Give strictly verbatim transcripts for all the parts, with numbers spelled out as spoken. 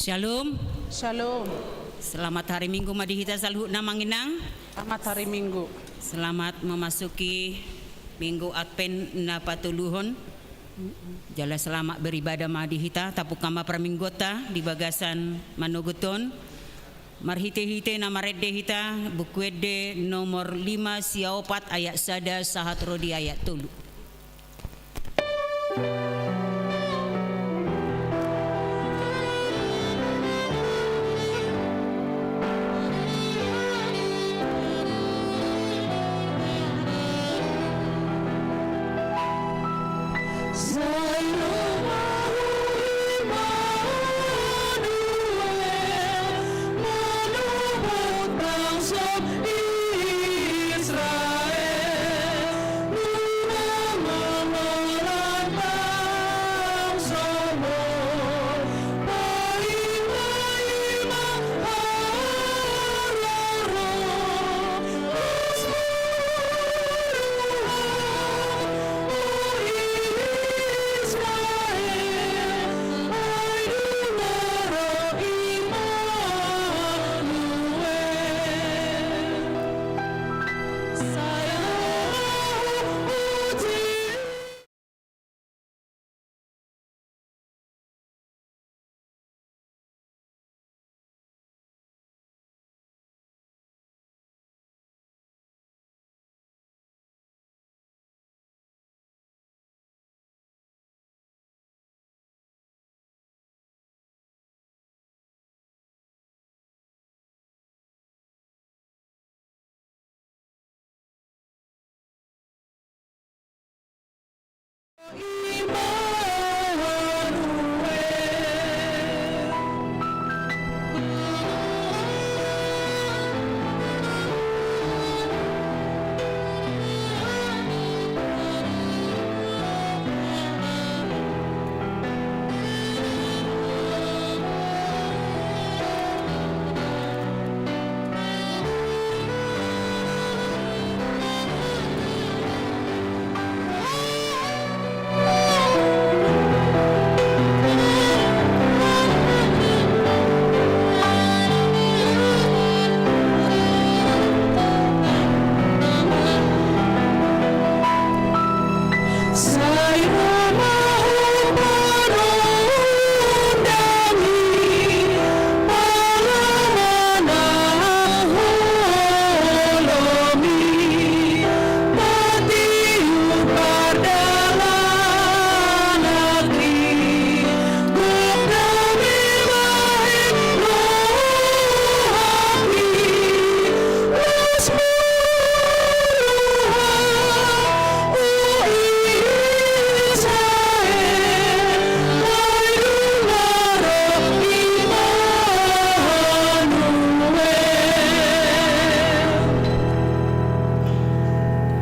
Shalom. Shalom. Selamat hari Minggu ma di hita saluhutna, Amang Inang. Selamat hari Minggu. Selamat memasuki Minggu Advent na patoluhon. Jala selamat beribadah ma di hita, tapungka ma parmingguonta di bagasan manogot on. Marhite-hite na marende hita, Buku Ende nomor lima sia opat ayat sada sahat ro di ayat tolu.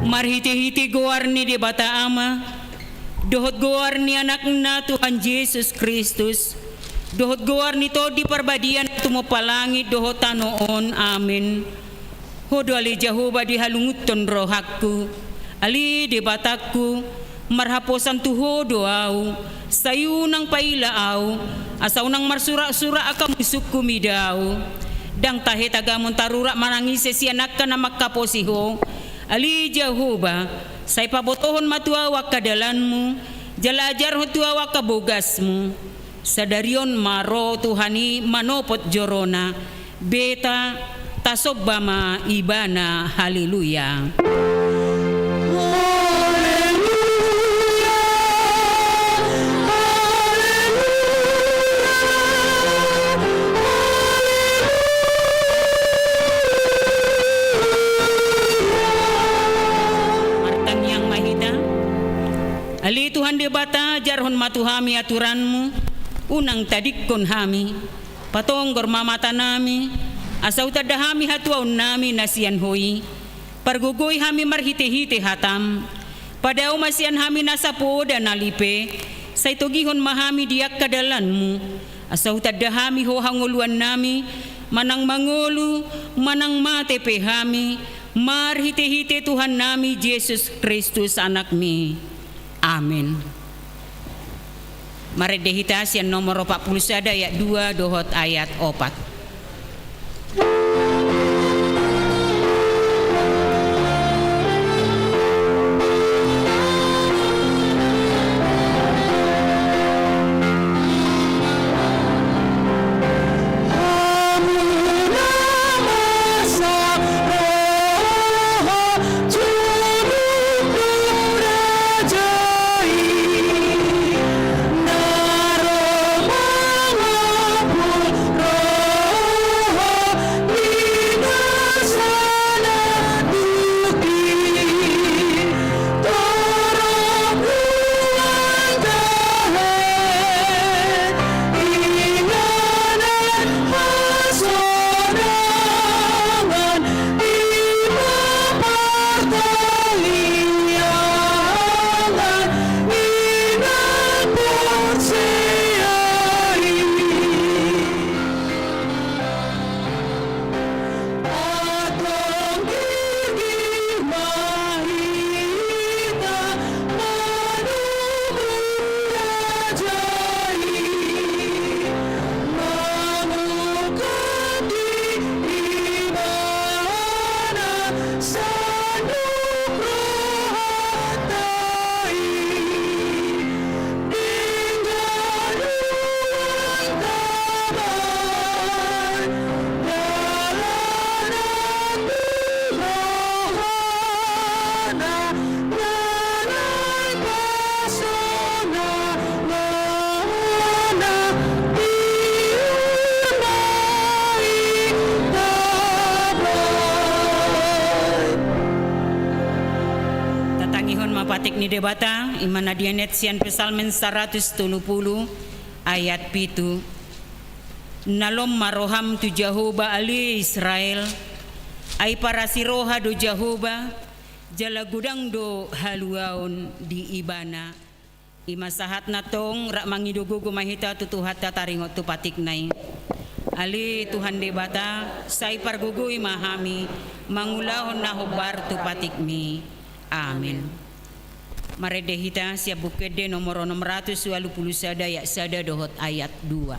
Marhite-hite goar ni Debata Ama, dohot goar ni Anakna Tuhan Jesus Kristus, dohot goar ni Tondi Parbadia na tumompa langit dohot tano on. Amen. Ho do ale Jahowa dihalungunhon rohangku, ale Debatangku, marhaposan tu Ho do ahu, sai unang paila ahu, asa unang marsuraksurak angka musungku mida ahu. Ndang tahe tagamon tarurak manang ise sian angka na manghaposi Ho, ale Jahowa, sai pabotohon ma tu ahu angka dalanMu, jala ajarhon tu ahu angka bogasMu. Sadari on ma ro Tuhan i manopot joroNa, beta tasomba ma Ibana. Haleluya. Martangiang ma hita. Ale Tuhan Debata, ajarhon ma tu hami aturanMu, unang tadingkon hami. Patonggor ma matanami, asa hutanda hami hatuaonnami na sian Ho i. Pargogoi hami marhitehite hataM. Padao ma sian hami nasa poda na lipe, sai togihon ma hami di angka dalanMu, asa hutanda hami Ho hangoluannami, manang mangolu, manang mate pe hami, marhitehite Tuhannami Jesus Kristus AnakMi. Amen. Marende hita sian nomor opat pulu sada ayat dua dohot ayat opat. Tatangihon ma patik ni Debata, i ma na dienet sian Psalmen saratus tolu pulu ayat pitu. Na lom ma roham tu Jahowa ale Israel, ai parasi roha do Jahowa, jala godang do haluaon di Ibana. I ma sahatna tong, rap mangido gogo ma hita tu Tuhanta taringot tu patikna i. Ale Tuhan Debata, sai pargogoi ma hami mangulahon na hombar tu patikMi. Amen. Marende hita sian Buku Ende nomor onom ratus ualu pulu sada ayat sada dohot ayat dua.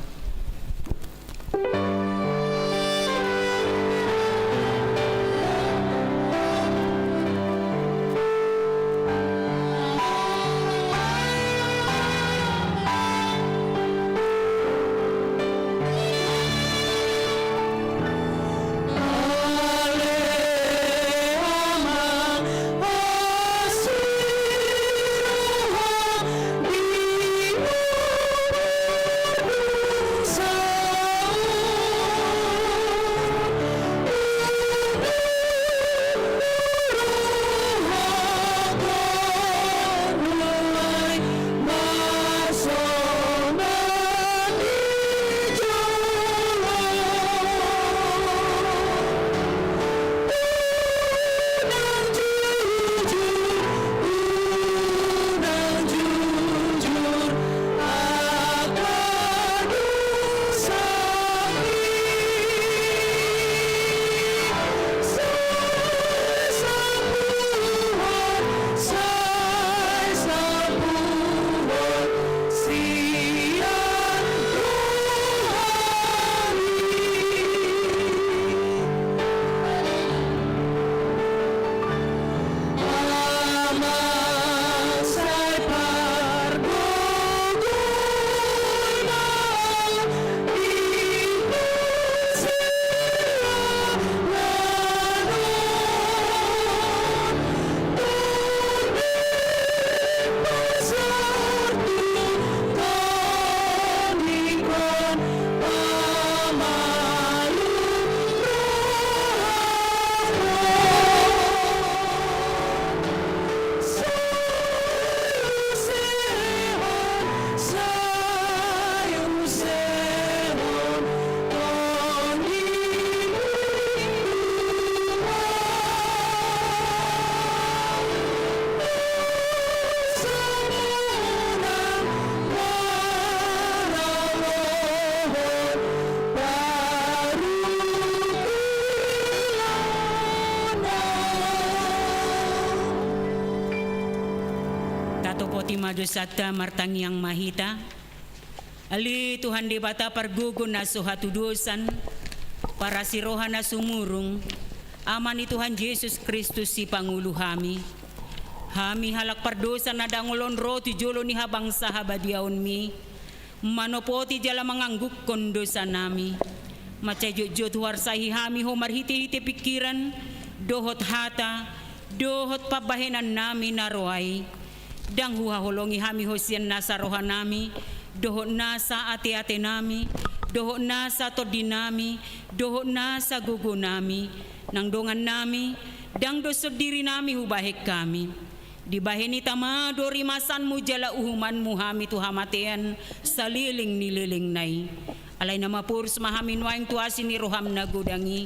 Tatopoti ma dosanta, martangiang ma hita. Ale Tuhan Debata pargogo na so hatudosan, parasi roha na sumurung, Ama ni Tuhan Jesus Kristus sipangolu hami. Hami halak pardosa na dangol on ro tu jolo ni habangsa habadiaonmi, manopoti jala manganggukkon dosanami. Mansai jotjot huarsahi hami Ho marhitehite pingkiran, dohot hata, dohot pambahenannami na ro ai. Ndang huhaholongi hami Ho sian nasa rohanami, dohot nasa ateatenami, dohot nasa tondinami, dohot nasa gogonami, nang dongannami, ndang do sondirinami hubahen hami. Dibahen i tama do rimasanmu jala uhumanmu hami tu hamatean saleleng ni lelengna i. Alai na maporus ma hami nuaeng tu asi ni roham na godang i,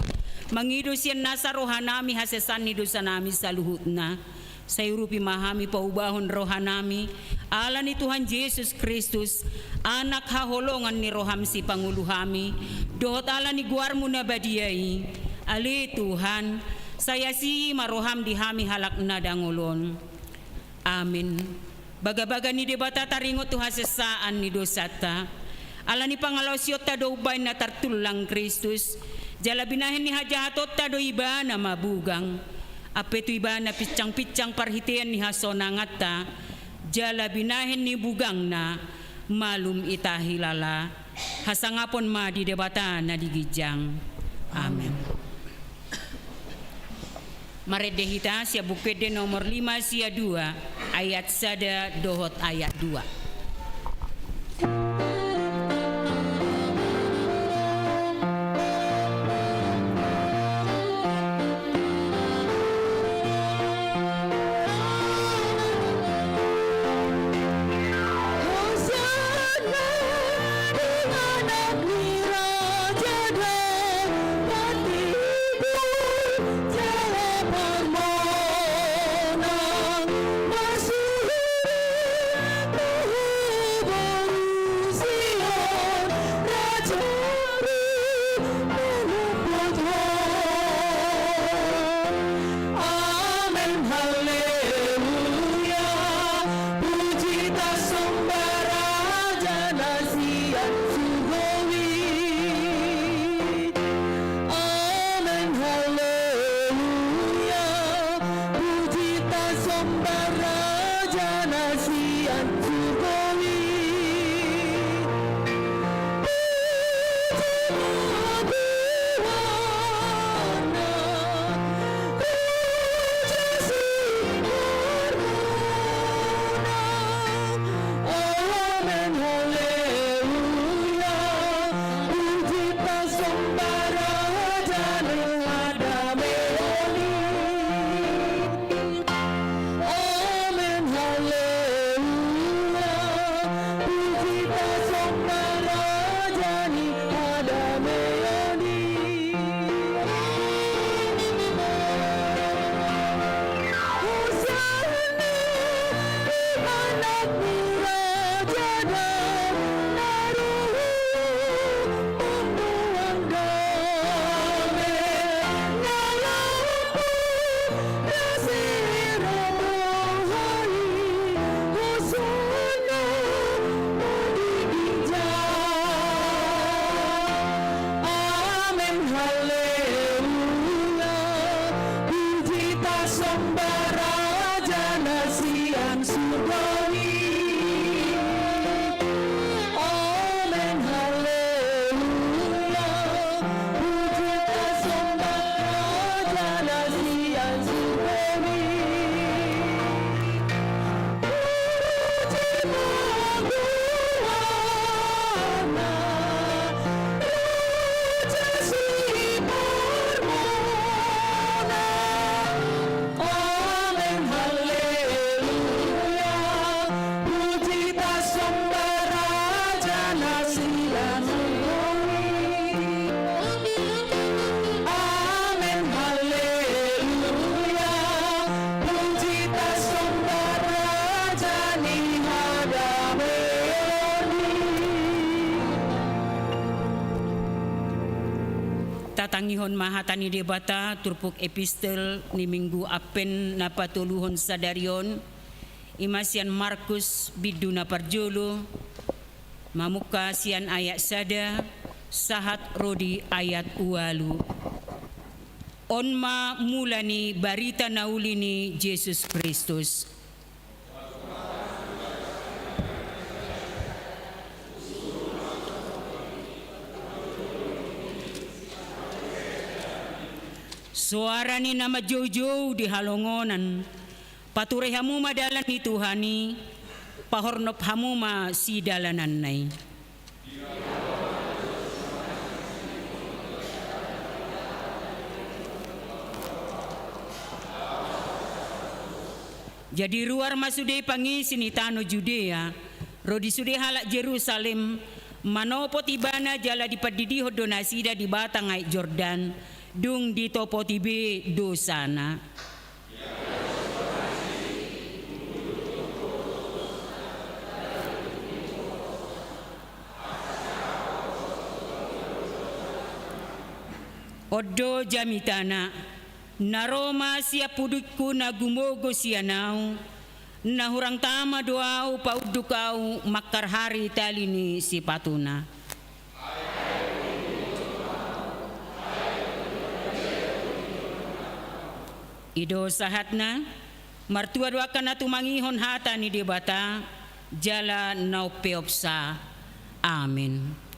mangido sian nasa rohanami hasesaan ni dosanami saluhutna. Sai urupi ma hami paubahon rohanami, ala ni Tuhan Jesus Kristus, Anak haholongan ni roham sipangolu hami, dohot ala ni goarmu na badia i. Ale Tuhan, sai asi ma roham di hami halak na dangol on. Amen. Bagabaga ni Debata taringot tu hasesaan ni dosanta. Ala ni pangalaosionta do umbahen na tartullang Kristus, jala binahen ni hajahatonta do Ibana mabugang. Ampe tu Ibana pinsangpinsang parhitean ni hasonanganta, jala binahen ni bugangna malum hita hilala. Hasangapon ma di Debata na di ginjang. Amen. Marende hita sian Buku Ende nomor lima sia dua, ayat sada dohot ayat dua. Amen, haleluya. Puji tasomba Raja na sian surgo i. Amen, haleluya. Puji tasomba Raja na sian surgo i. Amen, haleluya. Puji tasomba Raja ni hadameon i. Hosana di Anak ni Raja na ro. Amen, haleluya. Puji tasomba Raja na sian surgo i. Amen, haleluya. Puji tasomba Raja na sian surgo i. Puji ma goarna, Raja siparmonas. Amen, haleluya. Puji tasomba Raja na sian surgo i. Amen, haleluya. Puji tasomba Raja ni hadameon i. Tatangihon ma hata ni Debata, turpuk epistel ni Minggu Advent na patoluhon sadari on, I ma sian Markus bindu na parjolo, mamungka sian ayat sada sahat ro di ayat ualu. On ma mula ni barita na uli ni Jesus Kristus. Soara ni na manjoujou di halongonan. Pature hamu ma dalan ni Tuhan i, pahornop hamu ma sidalananna i. Jadi ruar ma sude pangisi ni tano Judea, ro di sude halak Jerusalem, manopot ibana jala dipandidihon do nasida di batang aek Jordan, dung ditopoti be dosana. On do jamitana, na ro ma sian pudingku na gumogo sian ahu, na hurang tama do ahu paunduk ahu mangkarhari tali ni sipatuna. I do sahatna, martua do angka na tumangihon hata ni Debata, jala na umpeopsa. Amen.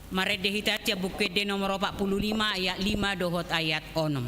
Marende hita sian Buku Ende nomor opat pulu lima ayat lima dohot ayat onom.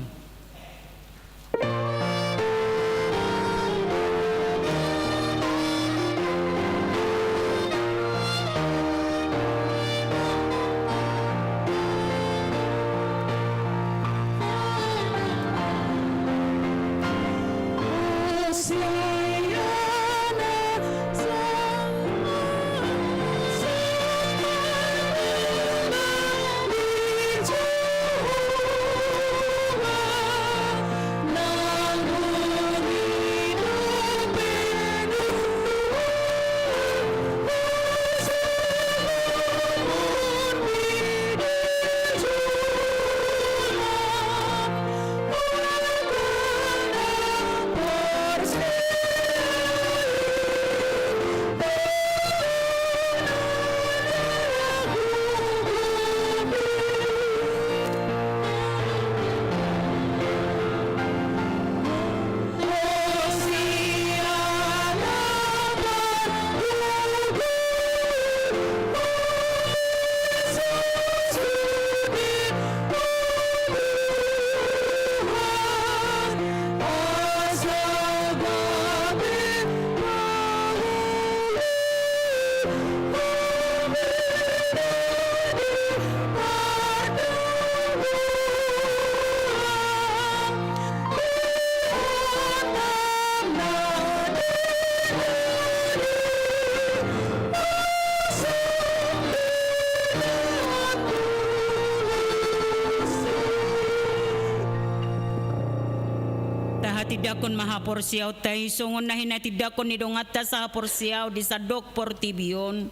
Tahatindangkon ma haporseaonta i songon na hinatindangkon ni donganta sahaporseaon di sandok portibi on.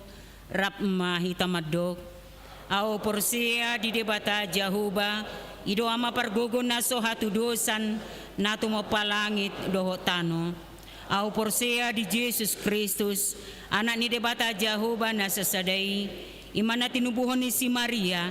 Rap ma hita mandok. Ahu porsea di Debata Jahowa, i do Ama pargogo na so hatudosan, na tumompa langit dohot tano. Ahu porsea di Jesus Kristus, Anak ni Debata Jahowa na sasada i, i ma na tinubuhon ni si Maria,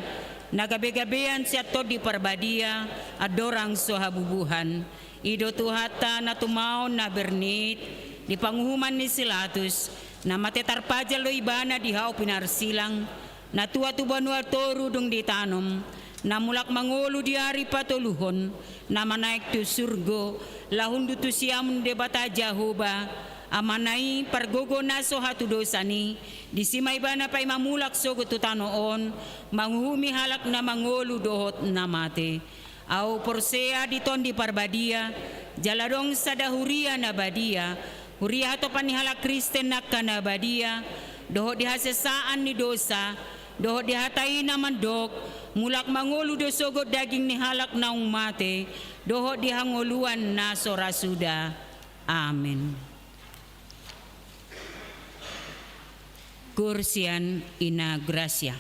na gabegabean sian Tondi Parbadia, andorang so habubuhan. I do Tuhanta na tumaon na bernit, di panguhuman ni si Latus, na mate tarpajal do ibana di hau pinarsilang, na tua tu banua toru dung ditanom, na mulak mangolu di ari patoluhon, na manaek tu surgo, laho unduk tu siamun Debata Jahowa, Amana i pargogo na so hatudosan i, disi ma ibana paima mulak sogot tu tano on, manguhumi halak na mangolu dohot na mate. Ahu porsea di Tondi Parbadia, jala adong sada huria na badia, huria hatopan ni halak Kristen angka na badia, dohot di hasesaan ni dosa, dohot di hata i na mandok, mulak mangolu do sogot daging ni halak naung mate, dohot di hangoluan na so ra suda. Amen. Kur sian Ina Gracia.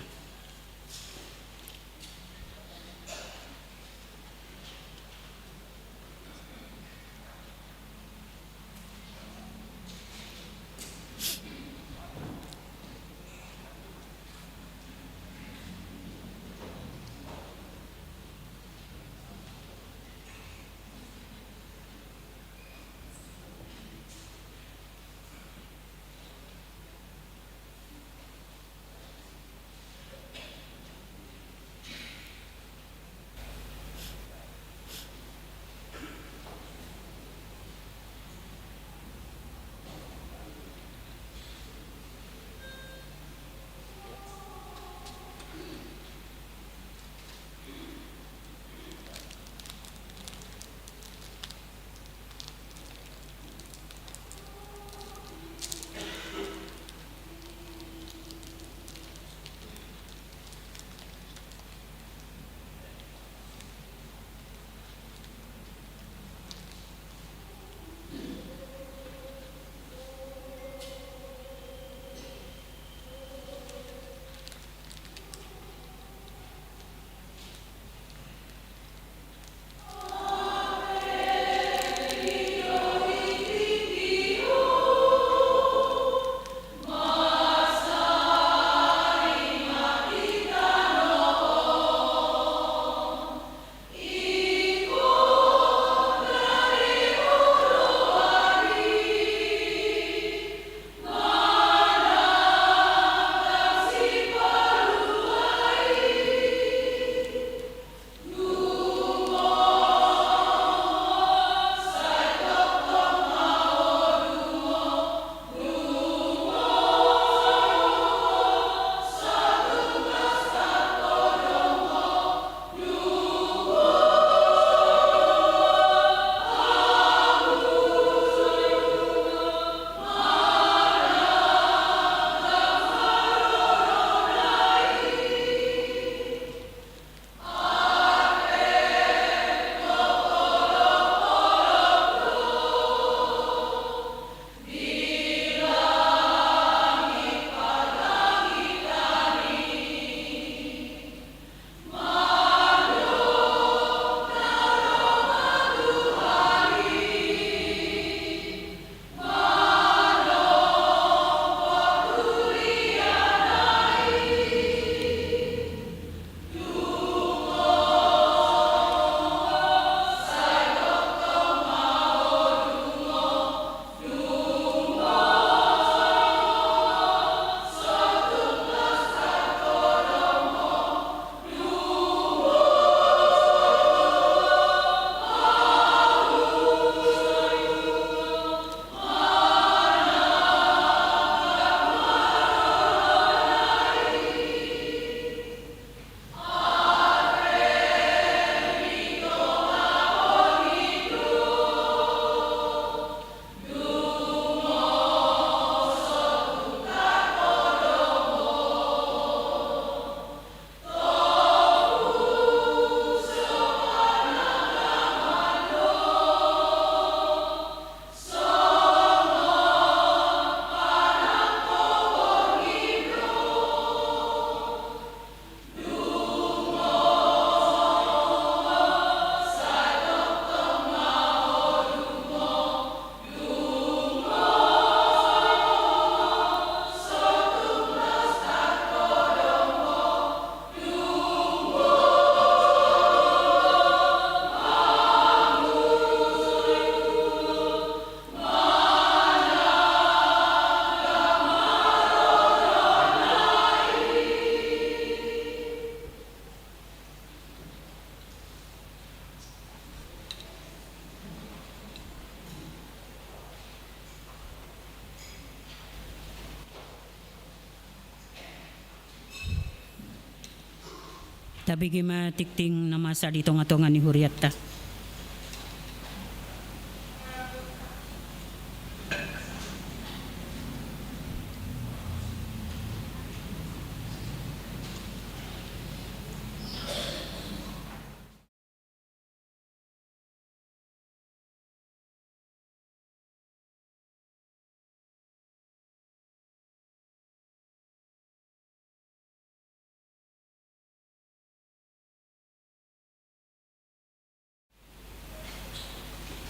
Tabege ma tingting na masa di tonga-tonga ni hurianta.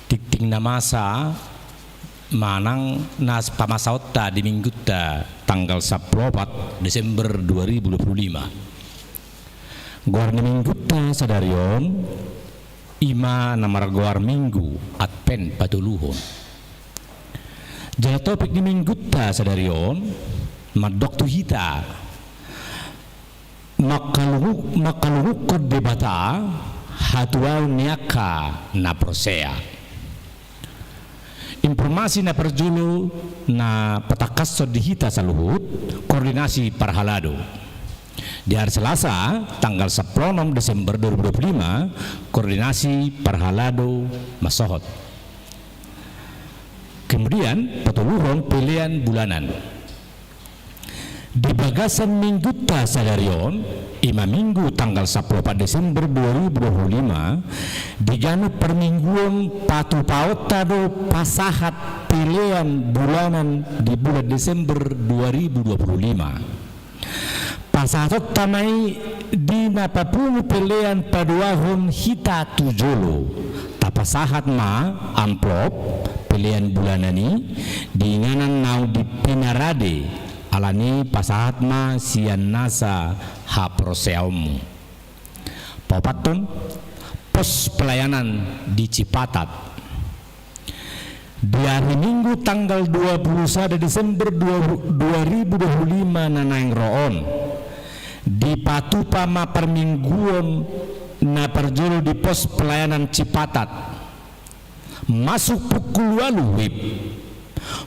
Tingting na masa manang na pamasaonta di Minggunta tanggal sampulu opat Desember dua ribu dua puluh lima. Goar ni Minggunta sadari on i ma na margoar Minggu Advent Patoluhon. Jala topik ni Minggunta sadari on mandok tu hita mangkalungu-, mangkalunguhon Debata hatuaon ni angka na porsea. Informasi na parjolo na patangkashon di hita saluhut, koordinasi parhalado. Di ari Selasa, tanggal sampulu onom Desember dua ribu dua puluh lima, koordinasi parhalado mansohot. Kemudian, patoluhon pelean bulanan. Di bagasan Minggunta sadari on, i ma Minggu tanggal sampulu opat Desember dua ribu dua puluh lima, di ganup parmingguon patupaonta do pasahat pelean bulanan di bulan Desember dua ribu dua puluh lima. Pasahatonta ma i di na papungu pelean paduahon hita tu jolo. Tapasahat ma amplop pelean bulanan i di inganan naung dipinarade, alani pasahat ma sian nasa haporseaonmu. Paopathon, pos pelayanan di Cipatat. Di ari Minggu tanggal dua puluh sada Desember dua, dua ribu dua puluh lima na naeng ro on, dipatupa ma parmingguon na parjolo di pos pelayanan Cipatat. Masuk pukul ualu WIB.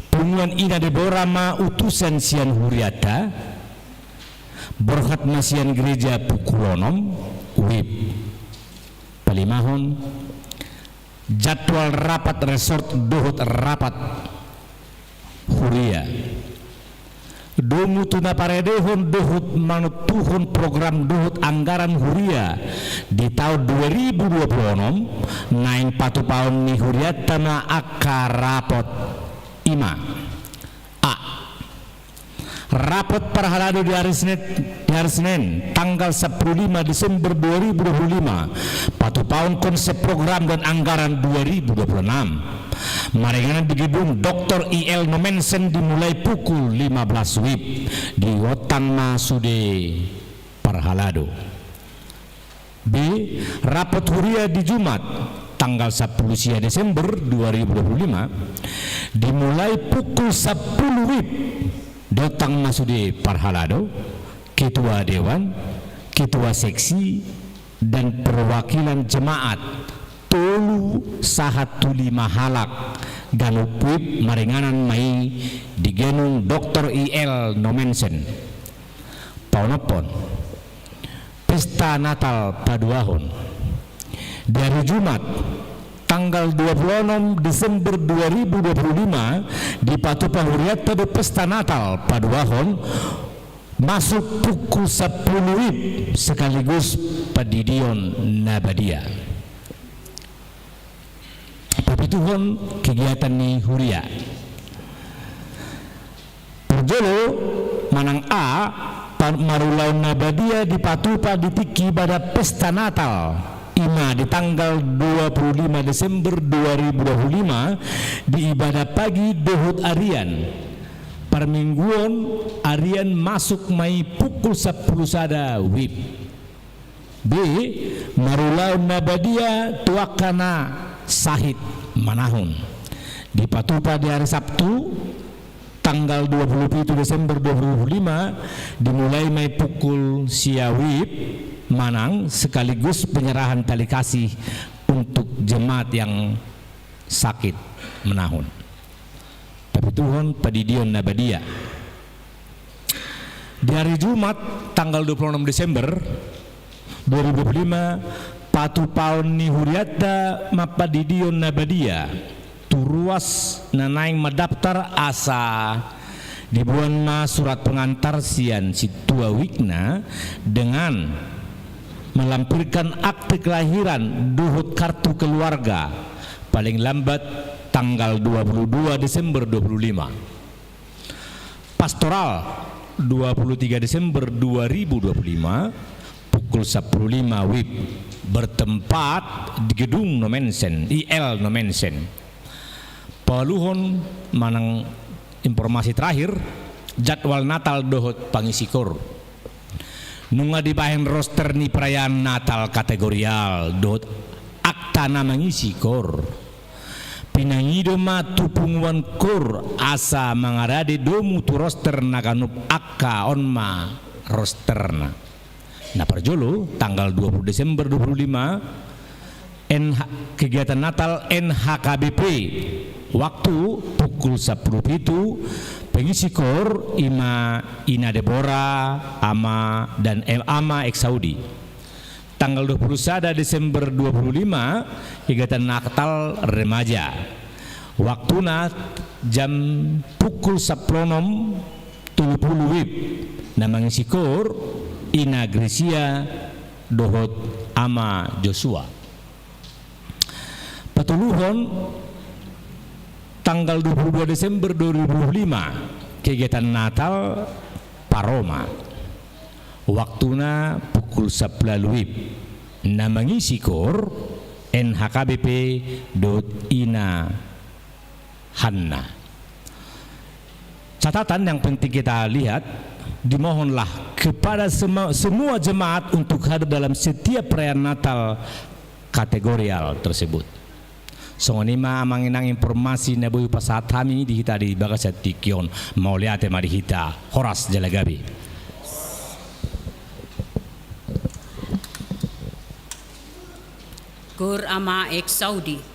Punguan Ina Debora ma utusan sian hurianta. Borhat ma sian gereja pukul onom WIB. Palimahon, jadwal rapat resort dohot rapat huria. Domu tu na paradehon dohot manontuhon program dohot anggaran huria di taon dua ribu dua puluh onom, naeng patupaon ni hurianta ma angka rapot i ma. A. Rapot parhalado di ari Senin, di ari Senin, tanggal sampulu lima Desember dua ribu dua puluh lima, patupaon konsep program dan anggaran dua ribu dua puluh enam. Maringanan di gedung Doktor I L Nommensen dimulai pukul lima belas WIB, di ontang ma sude parhalado. B. Rapot huria di Jumat, tanggal sampulu sia Desember dua ribu dua puluh lima, dimulai pukul sampulu WIB, di ontang ma sude parhalado, ketua dewan, ketua seksi, dan perwakilan jemaat, tolu sahat tu lima halak, ganup WIB maringanan ma i di gedung Doktor I L Nommensen. Paonomhon, pesta Natal paduahon. Di ari Jumat, tanggal dua puluh onom Desember dua ribu dua puluh lima, dipatupa hurianta do pesta Natal paduahon, masuk pukul sampulu WIB sekaligus pandidion na badia. Papituhon kegiatan ni huria. Parjolo manang A, pa-, marulaon na badia dipatupa di tingki ibadah pesta Natal, i ma di tanggal dua puluh lima Desember dua ribu dua puluh lima, di ibadah pagi dohot arian. Parmingguon arian masuk ma i pukul sampulu sada WIB. B, marulaon na badia tu angka na sahit manahun. Dipatupa di ari Sabtu, tanggal dua puluh pitu Desember dua ribu dua puluh lima, dimulai ma i pukul sia WIB, manang sekaligus penyerahan tali kasih untuk jemaat yang sakit manahun. Papituhon pandidion na badia. Di ari Jumat, tanggal dua puluh onom Desember, dua ribu dua puluh lima, patupaon ni hurianta mampandidion na badia tu ruas na naeng mandaptar asa diboan ma surat pengantar sian sintua uikna dengan melampirkan akte kelahiran dohot kartu keluarga paling lambat tanggal dua puluh dua Desember dua puluh lima. Pastoral dua puluh tiga Desember dua ribu dua puluh lima, pukul sapuluh lima wib, bertempat di gedung Nommensen, I L Nommensen. Paualuhon manang informasi terakhir, jadwal Natal dohot pangisi koor. Nunga dibahen roster ni perayaan Natal kategorial dohot akta na mangisi koor. Pinangido ma tu punguan koor asa mangarade domu tu roster na ganup, angka on ma rosterna. Na parjolo, tanggal dua puluh Desember dua puluh lima, N H, kegiatan Natal N H K B P. Waktu pukul sapuluh pitu, pengisi koor i ma Ina Debora, Ama dan, eh, Ama Eksaudi. Tanggal dua puluh sada Desember dua puluh lima, kegiatan Natal remaja. Waktuna jam pukul sapuluh onom tolu puluh wib, na mangisi koor Ina Grisia dohot Ama Joshua. Patoluhon, tanggal dua puluh dua Desember dua ribu dua puluh lima, kegiatan Natal Paroma. Waktuna pukul sapuluh wib, na mangisi koor N H K B P dohot Ina Hanna. Catatan yang penting kita lihat, dimohonlah kepada sema-, semua jemaat untuk hadir dalam setiap perayaan Natal kategorial tersebut. Songon i ma amang inang informasi na boi hupasahat hami di hita di bagasan tingki on. Mauliate ma di hita, horas jala gabe. Koor Ama Eksaudi.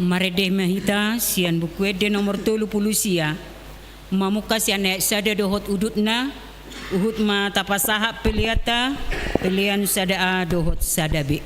Marende ma hita sian Buku Ende nomor tolu pulu sia, mamungka sian ayat sada dohot udutna, huhut ma tapasahat peleanta, pelean sada A dohot sada B.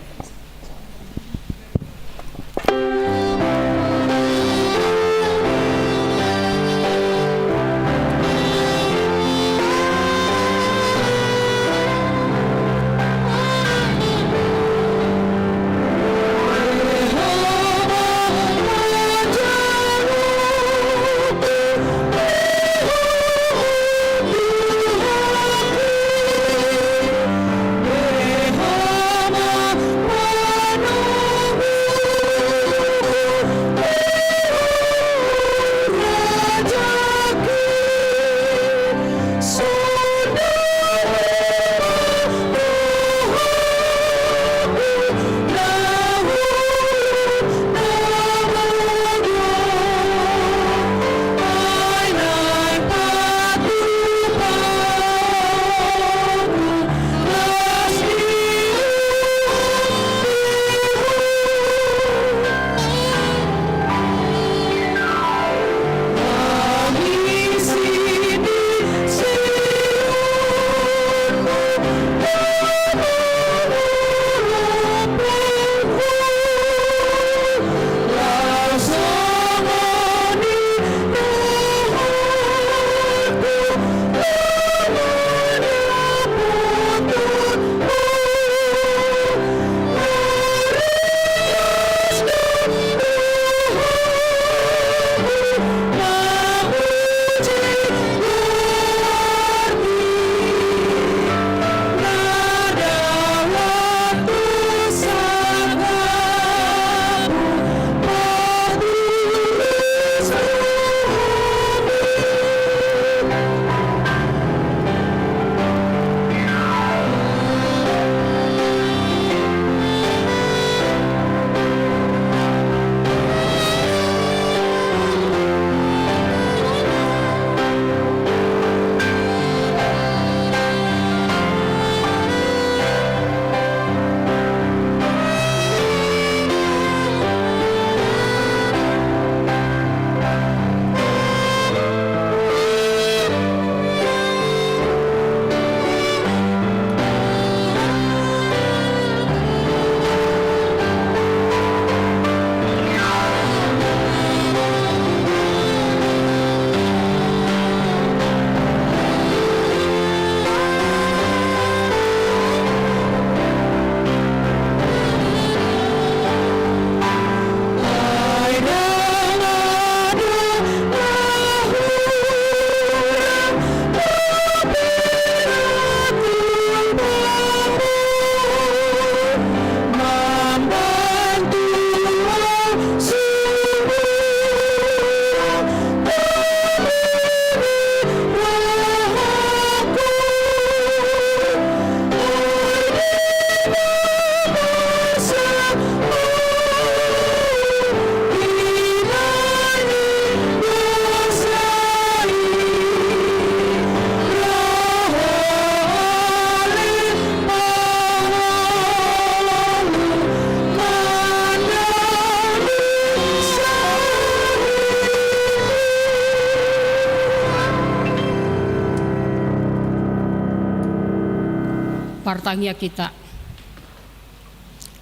Martangiang hita.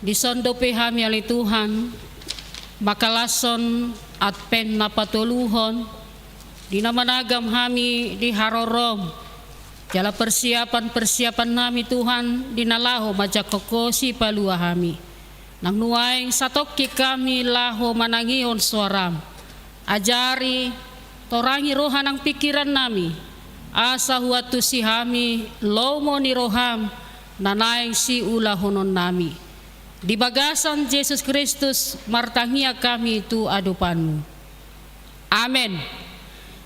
Dison dope hami ale Tuhan, mangkalashon Advent na patoluhon, di na managam hami di harorom, jala persiapan-persiapan nami Tuhan, di na laho manjangkon Ho sipalua hami. Nang nuaeng satongkin hami laho manangihon soaram. Ajari, torangi roha nang pingkiran nami, asa huantusi hami lomo ni roham, na naeng siulahonon nami. Di bagasan Jesus Kristus martangiang hami tu adopanmu. Amen.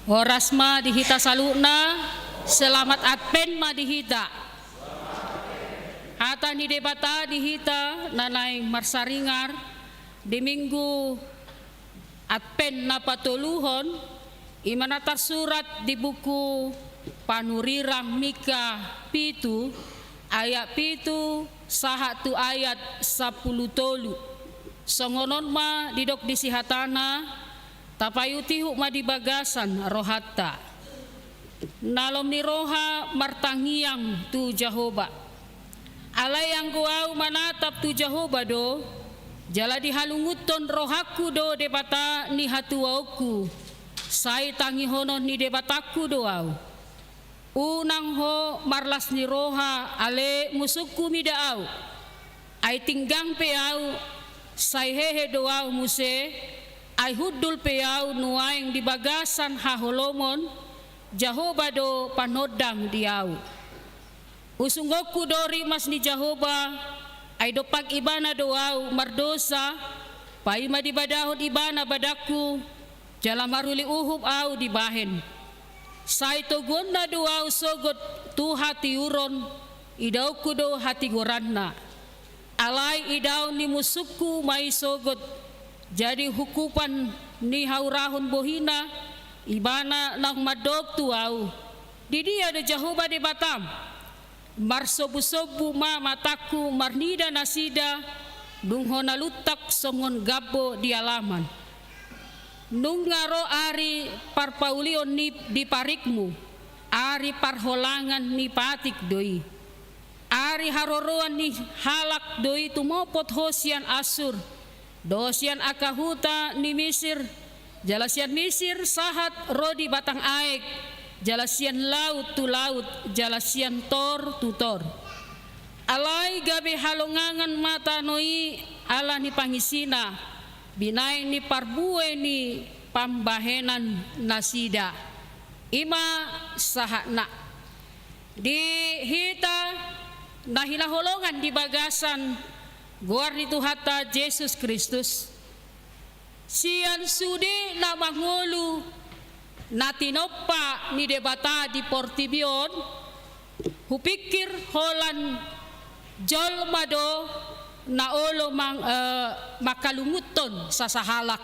Horas ma di hita saluhutna, selamat Advent ma di hita. Hata ni Debata di hita na naeng marsaringar di Minggu Advent na patoluhon, i ma na tarsurat di buku Panurirang Mika pitu, ayat pitu sahat tu ayat sampulu tolu. Songon on ma didok disi hatana, tapaihutihut ma di bagasan rohanta. Na lom ni roha martangiang tu Jahowa. Alai anggo ahu manatap tu Jahowa do, jala dihalungunhon rohangku do Debata ni hatuaonku, sai tangihonon ni Debatangku do ahu. Unang ho marlas ni roha, ale musungku mida ahu. Ai tinggang pe ahu, sai hehe do ahu muse, ai hundul pe ahu nuaeng di bagasan haholomon, Jahowa do panondang di ahu. Usungonku do rimas ni Jahowa, ai dompak Ibana do ahu mardosa, paima dibadahon Ibana badangku, jala maruli uhum ahu dibahen. Sai toguonna do ahu sogot tu hatiuron, idaonku do hatigoranna. Alai idaon ni musungku ma i sogot, jadi hukupan ni haurahon bohina, Ibana naung mandok tu ahu: Didia do Jahowa Debatam? Marsombusombu ma matangku marnida nasida, dung hona luntak songon gambo di alaman. Nunga ro ari parpaulion ni di parikmu, ari parholangan ni patik do i. Ari haroroan ni halak do i tumopot ho sian Assur, dohot sian angka huta ni Misir, jala sian Misir sahat ro di batang aek, jala sian laut tu laut, jala sian tor tu tor. Alai gabe halongangan ma tano i ala ni pangisina, binahen ni parbue ni pambahenan nasida. I ma sahatna. Di hita na hinaholongan di bagasan goar ni Tuhanta Jesus Kristus, sian sude na mangolu na tinompa ni Debata di portibi on, hupingkir holan jolma do na olo mang-, eh, mangkalungunhon sasahalak,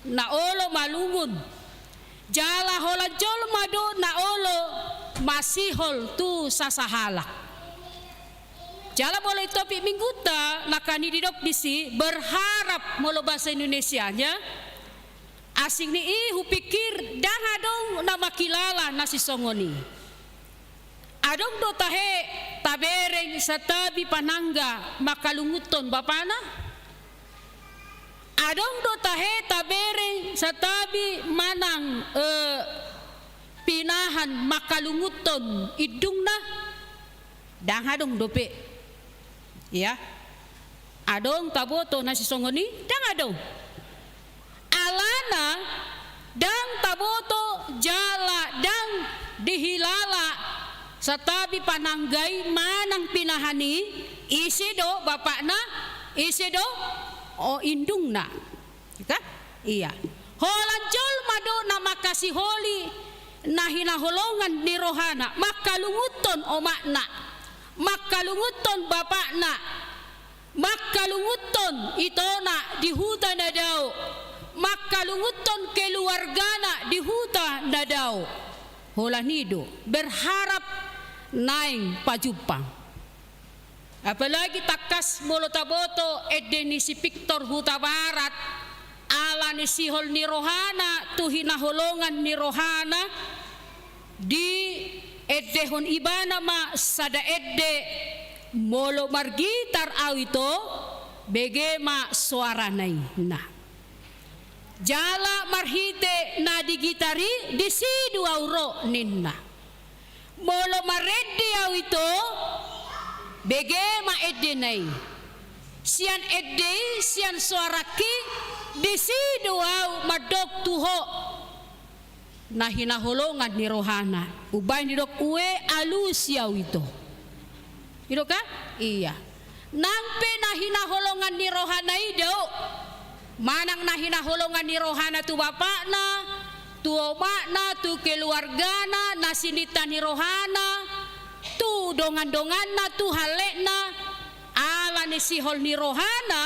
na olo malungun. Jala holan jolma do na olo masihol tu sasahalak. Jala molo i topik minggunta, nangkin didok disi berharap molo bahasa Indonesianya. Asing ni i hupingkir, ndang adong na mangkilala na sisongon i. Adong do tahe tabereng santabi panangga mangkalungunhon bapana? Adong do tahe tabereng santabi manang, eh, pinahan mangkalungunhon indungna? Ndang adong dope. Ia. Adong taboto na sisongon i? Ndang adong. Alana ndang taboto jala ndang dihilala santabi panangga i manang pinahan i, ise do bapakna, ise do, o, indungna. Kan? Ia. Holan jolma do na mangkasiholi na hinaholongan ni rohana, mangkalungunhon omakna, mangkalungunhon bapakna, mangkalungunhon itona di huta na dao, mangkalungunhon keluargana di huta na dao. Holan i do, berharap naeng pajumpang. Apalagi tangkas molo taboto ende ni si Victor Hutabarat, ala ni sihol ni rohana tu hinaholongan ni rohana, diendehon ibana ma sada ende: Molo margitar au ito, bege ma soarana i, ninna. Jala marhite na digitar i, disi do au ro, ninna. Molo marende au ito, bege ma endena i. Sian ende i, sian soarangki, disi do au mandok tu ho na hinaholongan ni rohana. Umbahen didok ue alusi au ito. I do kan? Ia. Nang pe na hinaholongan ni rohana i do, manang na hinaholongan ni rohana tu bapakna, tu omakna, tu keluargana, na sininta ni rohana, tu dongandonganna, tu halletna, ala ni sihol ni rohana,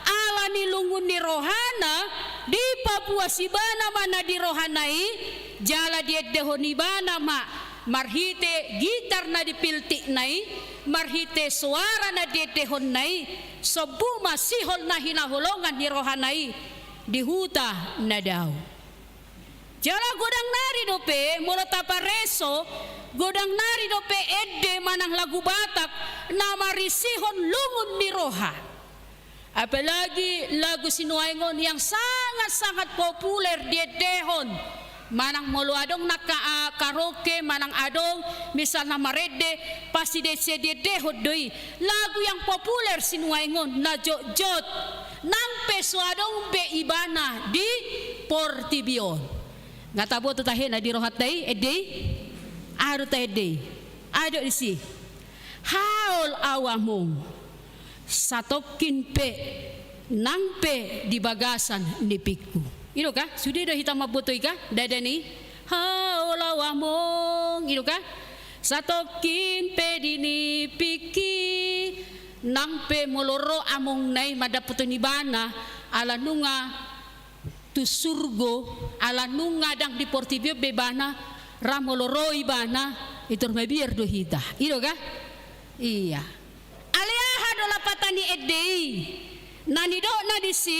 ala ni lungun ni rohana, dipabuas ibana ma na di rohana i, jala diendehon ibana ma Marhite gitar na dipiltikna i, marhite soara na diendehonna i, sombu ma sihol na hinaholongan ni rohana i di huta na dao. Jala godang nari dope, molo tapareso, godang nari dope ende manang lagu Batak na marisihon lungun ni roha. Apalagi lagu sinuaeng on yang sangat-sangat populer diendehon. Manang molo adong na ka-, a, karaoke, manang adong misalna marende, pasti dise diendehon do i. Lagu yang populer sinuaeng on, na jotjot. Nang pe so adong be ibana di portibi on. Nga taboto tahe na di rohanta i, ende i? Aha do taende i? Aha do disi? Haol au among. Satongkin pe, nang pe di bagasan nipikku. I do ka? Sude do hita mamboto i ka? Ndada ni? Haol au among. I do ka? Satongkin pe di nipikki, nang pe molo ro amongna i mandapothon ibana, ala nunga tu surgo, ala nunga ndang di portibi on be ibana, ra molo ro ibana, i tor mabiar do hita. I do ka? Ia. Alai aha do lapatan ni ende i? Na nidokna disi,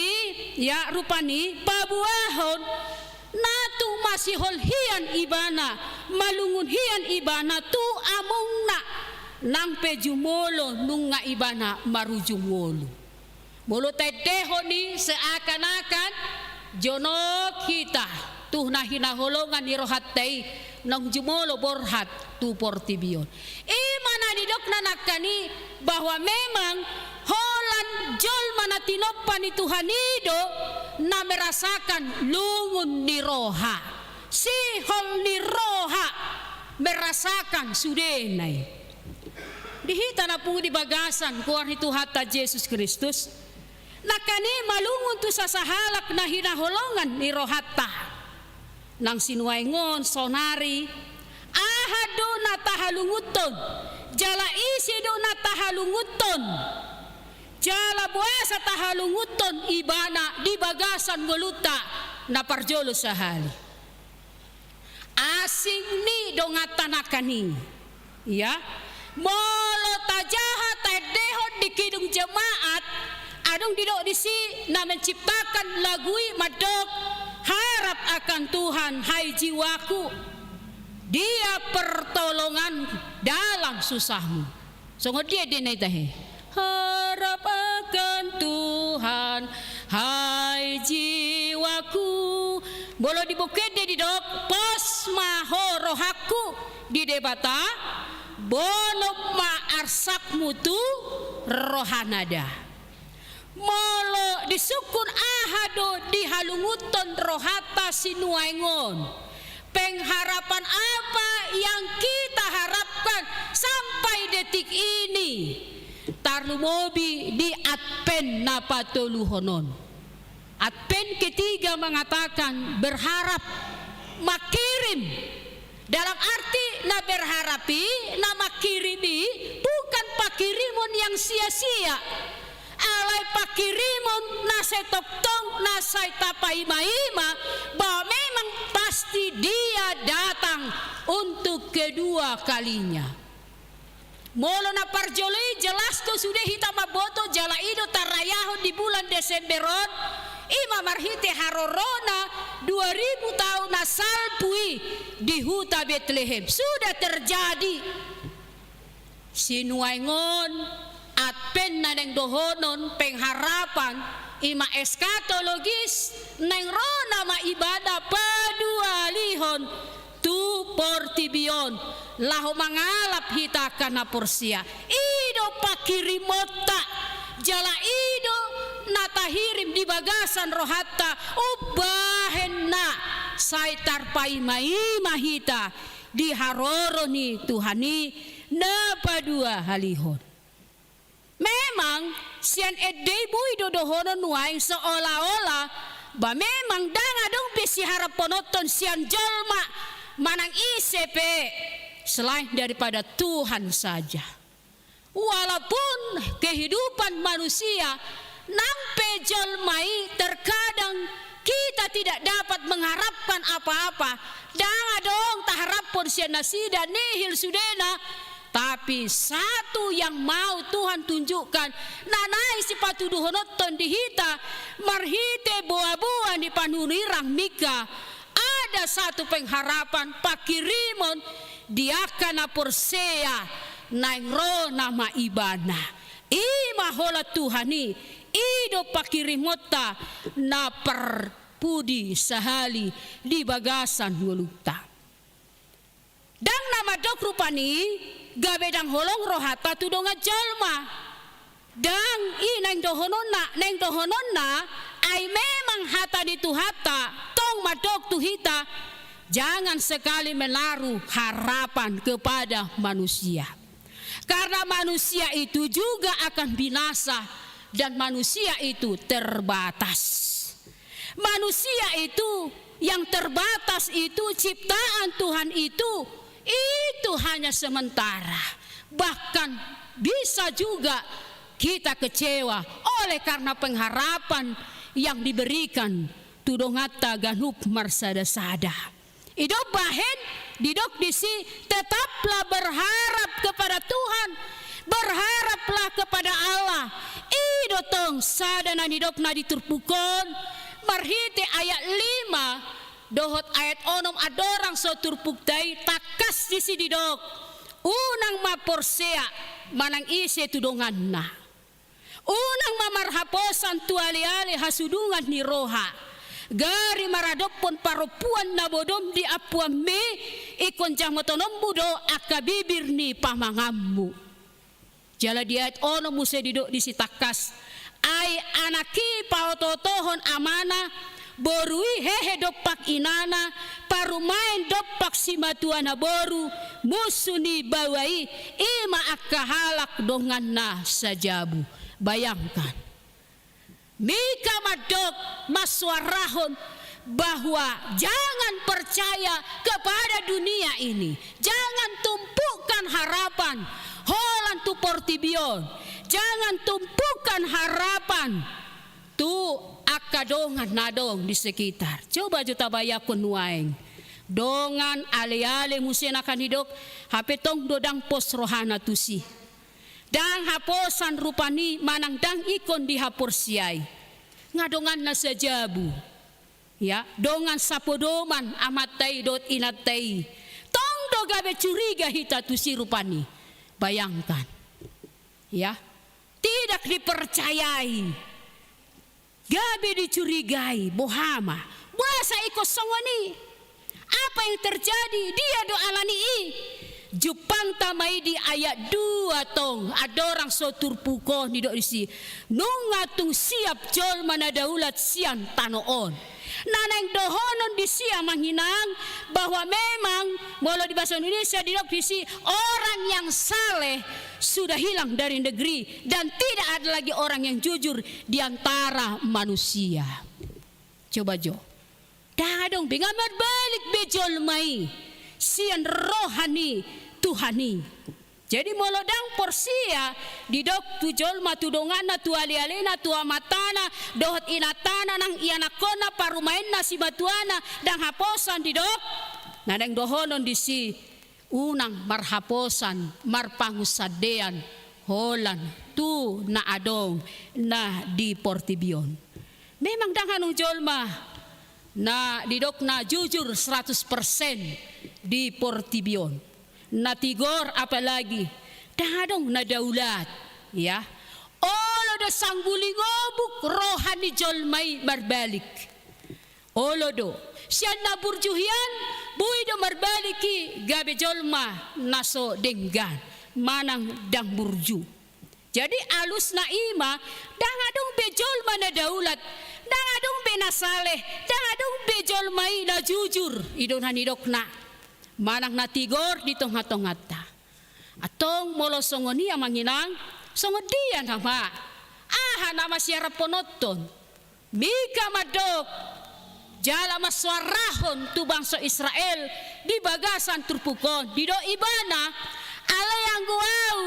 ia, rupani paboahon na tung masihol hian ibana, malungun hian ibana tu amongna, nang pe jumolo nunga ibana marujung ngolu. Molo taendehon i seakan-akan jonok hita tu na hinaholongan ni rohanta i naung jumolo borhat tu portibi on. I ma na nidokna nangkaning i bahwa memang holan jolma na tinompa ni Tuhan i do na merasakan lungun ni roha, sihol ni roha, merasakan sudena i. Di hita na pungu di bagasan goar ni Tuhanta Jesus Kristus, nangkaning i malungun tu sasahalak na hinaholongan ni rohanta. Nang sinuaeng on, saonari, aha do na tahalungunhon, jala ise do na tahalungunhon, jala boasa tahalungunhon ibana di bagasan ngolunta na parjolo sahali. Asing ni donganta nangkaning i. Ia, molo tajaha taendehon di kidung jemaat, adong didok disi na menciptakan lagu i mandok, "Harap akan Tuhan, hai jiwaku, Dia pertolongan dalam susahmu." Songon dia endena i tahe? Harap akan Tuhan, hai jiwaku. Molo di buku ende didok, pos ma ho rohangku di Debata, bolon ma arsakmu tu rohanada. Molo disungkun aha do dihalungunhon rohanta sinuaeng on, pengharapan apa yang kita harapkan sampai detik ini, tarlumobi di Advent na patoluhon on. Advent ketiga mengatakan berharap, mangkirim. Dalam arti na berharap i, na mangkirim i, bukan pangkirimon yang sia-sia. Alai pangkirimon na sai tongtong, na sai tapaima-ima, bahwa memang pasti Dia datang untuk kedua kalinya. Molo na parjolo i jelas do sude hita mamboto jala i do tarayahon di bulan Desember on, i ma marhite harorona dua ribu taon na salpu i di huta Betlehem. Sudah terjadi. Sinuaeng on, Advent na naeng dohonon, pengharapan, i ma eskatologis, naeng ro nama ibana paduahalihon tu portibi on, laho mangalap hita angka na porsea. I do pangkirimonta, jala i do na tahirim di bagasan rohanta, umbahen na sai tarpaima-ima hita di haroro ni Tuhan i na paduahalihon. Memang sian ende i boi do dohonon nuaeng seolah-olah, ba memang ndang adong be siharaphononhon sian jolma manang ise pe selain daripada Tuhan saja. Walaupun kehidupan manusia nang pe jolma i terkadang kita tidak dapat mengharapkan apa-apa, Ndang adong taharaphon sian nasida nihil sudena, tapi satu yang mau Tuhan tunjukkan, na naeng sipatuduhononhon di hita, marhite boaboa ni panurirang Mika, ada satu pengharapan, pangkirimon di angka na porsea naeng ro nama Ibana. I ma holan Tuhan i, i do pangkirimonta na parpudi sahali di bagasan ngolunta. Ndang na mandok rupani, gabe ndang holong rohanta tu dongan jolma. Ndang i naeng dohononna, naeng dohononna, ai memang hata ni Tuhanta tong mandok tu hita, jangan sekali menaruh harapan kepada manusia. Karena manusia itu juga akan binasa dan manusia itu terbatas. Manusia itu yang terbatas itu, ciptaan Tuhan itu, itu hanya sementara. Bahkan bisa juga kita kecewa oleh karena pengharapan yang diberikan tu donganta ganup marsada-sada. I do bahen didok disi, tetaplah berharap kepada Tuhan, berharaplah kepada Allah. I do tong sada na nidokna di turpuk on, marhite ayat lima dohot ayat onom andorang so turpukta i, tangkas disi didok, unang ma porsea manang ise tu donganna. Unang ma marhaposan tu aleale hasudungan ni roha, gari maradophon parompuan na modom di ampuanmi, ingkon jamotononmu do angka bibir ni pamanganmu. Jala di ayat onom muse didok disi tangkas, ai anak i paotootohon amana, boru i hehe dompak inana, parumaen dompak simatuana boru, munsu ni baoa i, i ma angka halak donganna sajabu. Bayangkan. Mika mandok, mansoarahon bahwa jangan percaya kepada dunia ini. Jangan tumpukan harapan holan tu portibi on. Jangan tumpukan harapan tu angka dongan na adong di sekitar. Coba jo tabayangkon nuaeng. Dongan, aleale muse na kan didok, hape tong do ndang pos rohana tusi. Ndang haposan rupani manang ndang ingkon dihaporseai. Nga donganna sajabu. Ya, dongan sapodoman amanta i dohot inanta i. Tong do gabe curiga hita tusi rupani. Bayangkan. Ya. Tidak dipercayai. Gabe dicurigai, boha ma. Boasa ingkon songon i? Apa yang terjadi? Dia do alani i. Jumpangta ma i di ayat dua tong, andorang so turpuk on didok disi. Nunga tung siap jolma na daulat sian tano on. Na naeng dohonon disi amang inang, bahwa memang molo di bahasa Indonesia didok disi, orang yang saleh sudah hilang dari negeri dan tidak ada lagi orang yang jujur di antara manusia. Coba jo. Ndang adong be, nga marbalik be jolma i sian roha ni Tuhan i. Jadi molo ndang porsea, didok tu jolma, tu donganna, tu alealena, tu amantana dohot inantana, nang ianakhonna, parumaenna, simatuana, ndang haposan didok. Na naeng dohonon disi, unang marhaposan, marpangunsandean holan tu na adong na di portibi on. Memang ndang adong jolma na didok na jujur seratus persen di portibi on. Na tigor apalagi, ndang adong na daulat, ya. Olo do sangguli ngobuk roha ni jolma i marbalik. Olo do. Sian na burju hian, boi do marbalik i gabe jolma na so denggan manang ndang burju. Jadi alusna i ma, ndang adong be jolma na daulat, ndang adong be na saleh, ndang adong be jolma i na jujur, i do na nidokna. Manang na tigor di tongatonganta. Antong molo songon i amang inang, songon dia nama? Aha nama siaraphononhon? Mika mandok, jala mansoarahon tu bangso Israel di bagasan turpuk on, didok ibana, alai anggo ahu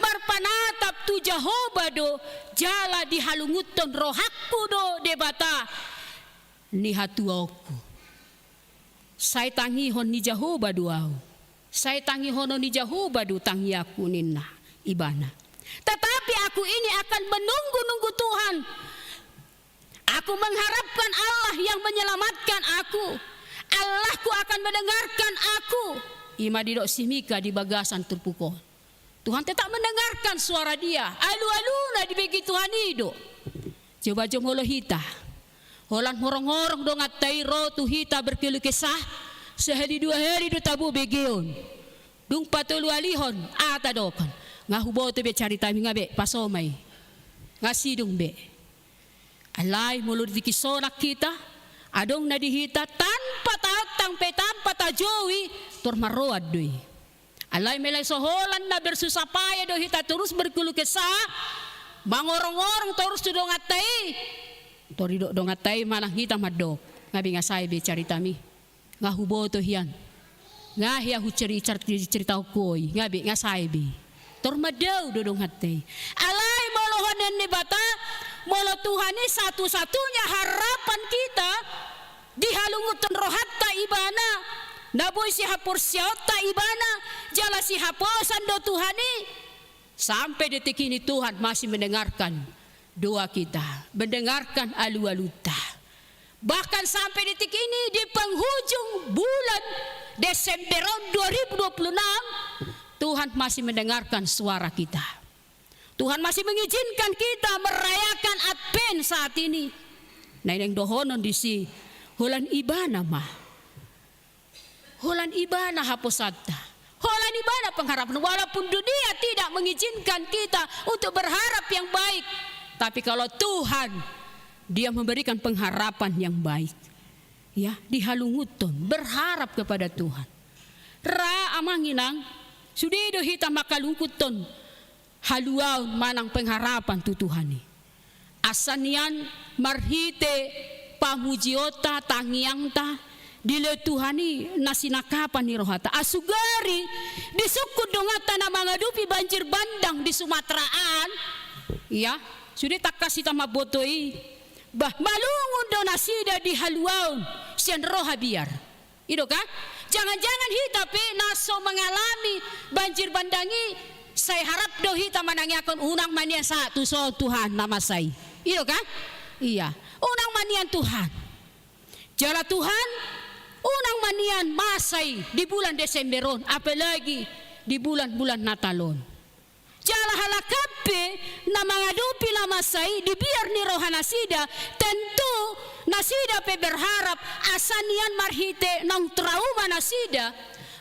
marpanatap tu Jahowa do, jala dihalungunhon rohangku do Debata ni hatuaonku. Sai tangihon ni Jahowa do ahu. Sai tangihonon ni Jahowa do tangiangku, ninna ibana. Tetapi aku ini akan menunggu-nunggu Tuhan. Aku mengharapkan Allah yang menyelamatkan aku. Allahku akan mendengarkan aku. I ma didok si Mika di bagasan turpuk on. Tuhan tetap mendengarkan suara dia. Alu-aluna dibege Tuhan i do. Coba jo molo hita. Holan horong-horong donganta i ro tu hita berkeluh kesah. Sahali dua hali do tabo begeon. Dung patoluhalihon, aha tadokhon? Nga huboto be caritami, nga be, pasomai. Nga sidung be. Alai molo di tingki sonang hita, adong na di hita tanpa taontang pe tanpa tajoujou, tor marroan do i. Alai molo so holan na bersusah payah do hita torus berkeluh kesah, mangorong-orong torus tu donganta i, tor didok donganta i manang hita mandok, nga be nga sae be caritami. Nga huboto hian. Nga hea huceri-, cer-, ceritaon ho i, nga be, nga sae be. Tor mandao do donganta i. Alai molo holan ni Debata, molo Tuhan i satu-satunya harapan kita, dihalungunhon rohanta ibana, na boi sihaporseaonta ibana, jala sihaposan do Tuhan i. Sampai detik ini Tuhan masih mendengarkan doa kita, mendengarkan alu-alunta. Bahkan sampai detik ini, di penghujung bulan Desember tahun dua ribu dua puluh enam, Tuhan masih mendengarkan suara kita. Tuhan masih mengizinkan kita merayakan Advent saat ini. Nah, naeng dohonon disi, holan ibana ma. Holan ibana haposanta. Holan ibana pengharapan. Walaupun dunia tidak mengizinkan kita untuk berharap yang baik, tapi kalau Tuhan, Dia memberikan pengharapan yang baik. Ya, dihalungunhon, berharap kepada Tuhan. Ra amang inang, sude do hita manghalungunhon haluaon manang pengharapan tu Tuhan i. Asa nian marhite pamujionta, tangiangta, dilehon Tuhan i na sinangkapan ni rohanta. Asugari disungkun donganta na mangadopi banjir bandang di Sumatera an, ya, sude tangkas hita mamboto i, bah, malungun do nasida di haluaon sian roha biar. I do kan? Jangan-jangan hita pe na so mengalami banjir bandang i, sai harap do hita manangiangkon, unang ma nian sahat tu son Tuhan na masa i. I do kan? Iya. Unang ma nian Tuhan. Jala Tuhan, unang ma nian masa i di bulan Desember on, apalagi di bulan-bulan Natal on. Jala halak an pe na mangadopi na masa i di biar ni roha nasida, tentu nasida pe berharap asa nian marhite naung trauma nasida,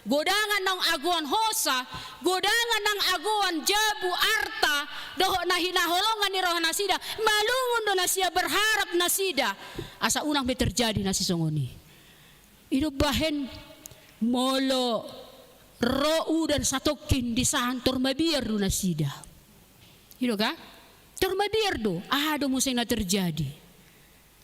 godangan naung agoan hosa, godangan naung agoan jabu, arta, dohot na hinaholongan ni roha nasida, malungun do nasida, berharap nasida asa unang be terjadi na sisongon i. I do bahen molo ro udan satongkin di sahan, tor mabiar do nasida. I do kan? Tor mabiar do, aha do muse na terjadi?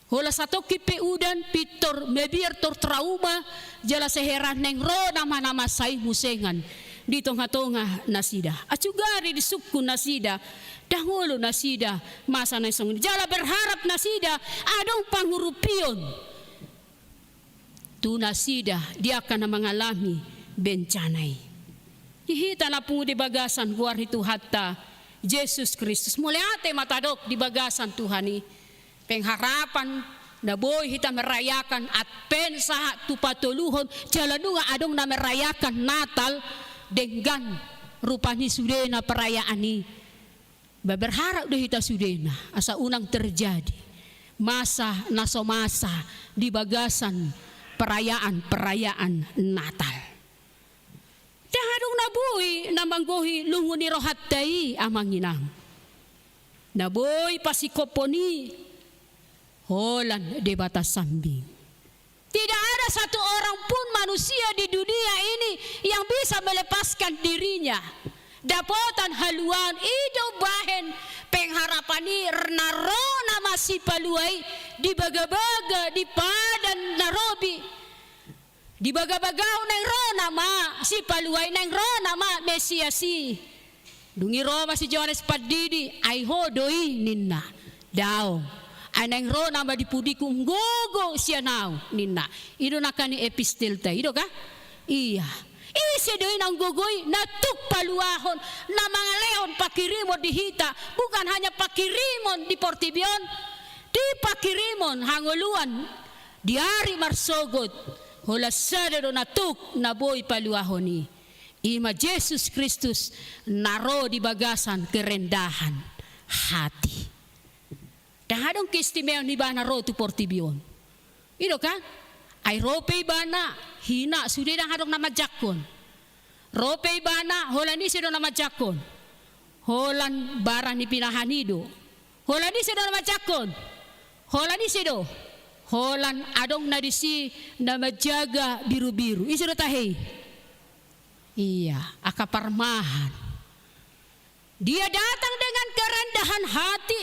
Holan satongkin pe udan, pintor mabiar, tor trauma, jala sai heran naeng ro nama na masa i musengan di tonga-tonga nasida. Asugari disungkun nasida, ndang olo nasida masa na songon i. Jala berharap nasida adong pangurupion tu nasida di angka na mangalami bencana i. Di hita na pungu di bagasan goar ni Tuhanta Jesus Kristus, mauliate ma tadok di bagasan Tuhan i. Pengharapan na boi hita merayakan Advent sahat tu patoluhon, jala nunga adong na merayakan Natal denggan rupani sudena perayaan i. Ba berharap do hita sudena asa unang terjadi masa na so masa di bagasan perayaan-perayaan Natal. Ndang adong na boi na manggohi lungun ni rohanta i, amang inang. Na boi pasingkophon i holan Debata sambing. Tidak ada satu orang pun manusia di dunia ini yang bisa melepaskan dirinya. Dapotan haluaon i do bahen pengharapan i, na ro nama Sipalua i di bagabaga di padan na robi. Di bagabagahon naeng ro nama Sipalua i, naeng ro nama Mesias i. Dung i ro ma si Johannes Pandidi, ai ho do i ninna. Daong. Ai naeng ro nama di pudingku, gogo sian ahu, ninna. I do nangkaning epistelta i, i do kan? Ia. Ise do i naung gogo i, na tuk paluahon, na mangalehon pangkirimon di hita, bukan hanya pangkirimon di portibi on, di pangkirimon hangoluan di ari marsogot, holan sada do na tuk na boi paluahon i. I ma Jesus Kristus na ro di bagasan kerendahan hati. Ndang adong keistimewaon ibana ro tu portibi on. I do kan? Ai ro pe ibana hina, sude ndang adong na manjangkon. Ro pe ibana, holan ise do na manjangkon? Holan bara ni pinahan i do. Holan ise do na manjangkon? Holan ise do? Holan adong na disi na manjaga birubiru. Ise do tahe i? Ia, angka parmahan. Dia datang dengan kerendahan hati,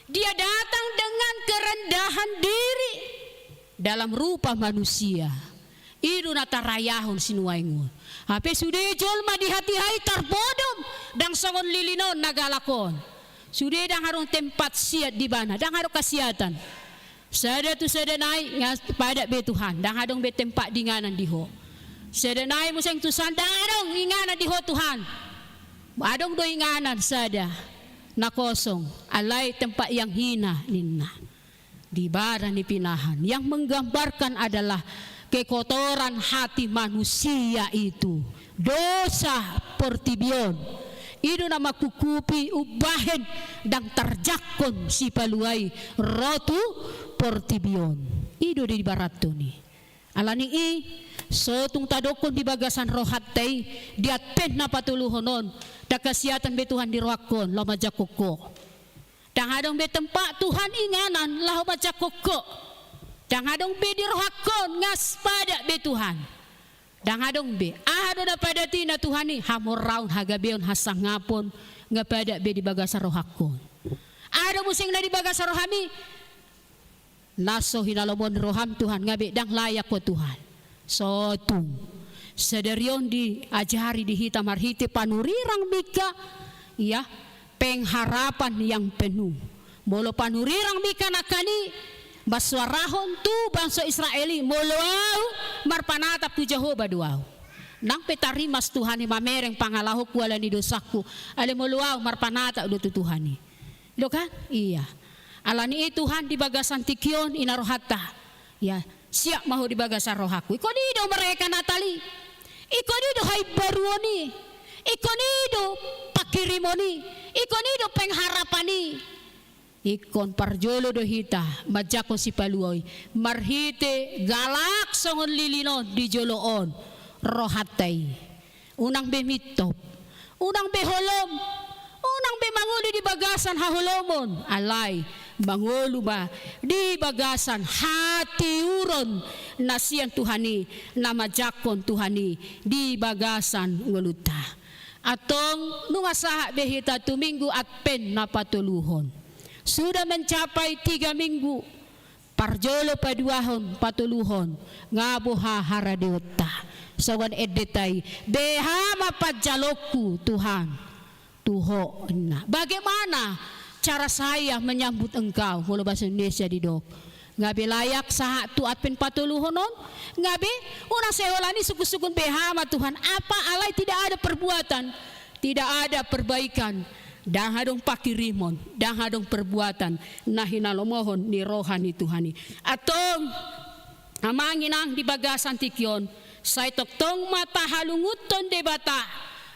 dia datang dengan kerendahan diri dalam rupa manusia. I do na tarayahon sinuaeng on. Hape sude jolma di hatiha i tarbodom, ndang songon lilin on na galak on. Sude ndang adong tempat siat di ibana, ndang adong hasiatan. Sada tu sada nai, nga padat be Tuhan, ndang adong be tempat di inganan di Ho. Sada nai muse tu sada, ndang adong inganan di Ho Tuhan. Adong do inganan sada na kosong, alai tempat yang hina ninna. Di bara ni pinahan, yang menggambarkan adalah kekotoran hati manusia itu. Dosa portibi on. I do na mangkungkupi umbahen ndang tarjangkon Sipalua i ro tu portibi on. I do diibarathon i. Alani i, so tung tadokkon di bagasan rohanta i, di Advent na patoluhon on, ndang hasiatan be Tuhan di rohangkon laho manjangkon Ho. Ndang adong be tempat Tuhan inganan laho manjangkon Ho. Ndang adong be di rohangkon nga padat be Tuhan. Ndang adong be. Aha do na padat i na Tuhan i? Hamoraon, hagabeon, hasangapon, nga padat be di bagasan rohangkon. Aha do muse na di bagasan rohami? Na so hinalomohon ni roham Tuhan, nga be, ndang layak Ho Tuhan. So tung. Sadari on diajari di hita marhite panurirang Mika, ia, pengharapan yang penuh. Molo panurirang Mika nangkaning mansuarahon tu bangso Israel i, molo ahu marpanatap tu Jahowa do ahu. Nang pe tarimas Tuhan i mamereng pangalahonku ala ni dosangku, alai molo ahu marpanatap do tu Tuhan i. Do kan? Ia. Alani i Tuhan di bagasan tingki on i na rohanta. Ia, siap ma Ho di bagasan rohangku. Ingkon i do merayakan Natal i. Ingkon i do haimbaruon i. Ingkon i do pangkirimon i. Ingkon i do pengharapan i. Ingkon parjolo do hita manjangkon Sipalua i. Marhite galak songon lilin on di jolo on rohanta i. Unang be mintop, unang be holom, unang be mangolu di bagasan haholomon, alai mangolu ma di bagasan hatiuron na sian Tuhan i, na manjangkon Tuhan i di bagasan ngolunta. Antong nunga sahat be hita tu Minggu Advent na patoluhon. Sudah mencapai tiga minggu. Parjolo, paduahon, patoluhon, nga boha haradeonta. Songon endenta i, beha ma panjaloonku Tuhan tu Ho, ninna. Bagaimana cara saya menyambut Engkau? Molo bahasa Indonesia didok. Nga be layak sahat tu Advent patoluhon on? Nga be, unang sai holan i sungkunsungkun beha ma Tuhan. Apa alai tidak ada perbuatan, tidak ada perbaikan. Ndang adong pangkirimon, ndang adong perbuatan na hinalomohon ni roha ni Tuhan i. Antong, amang inang di bagasan tingki on, sai tongtong ma tahalungunhon Debata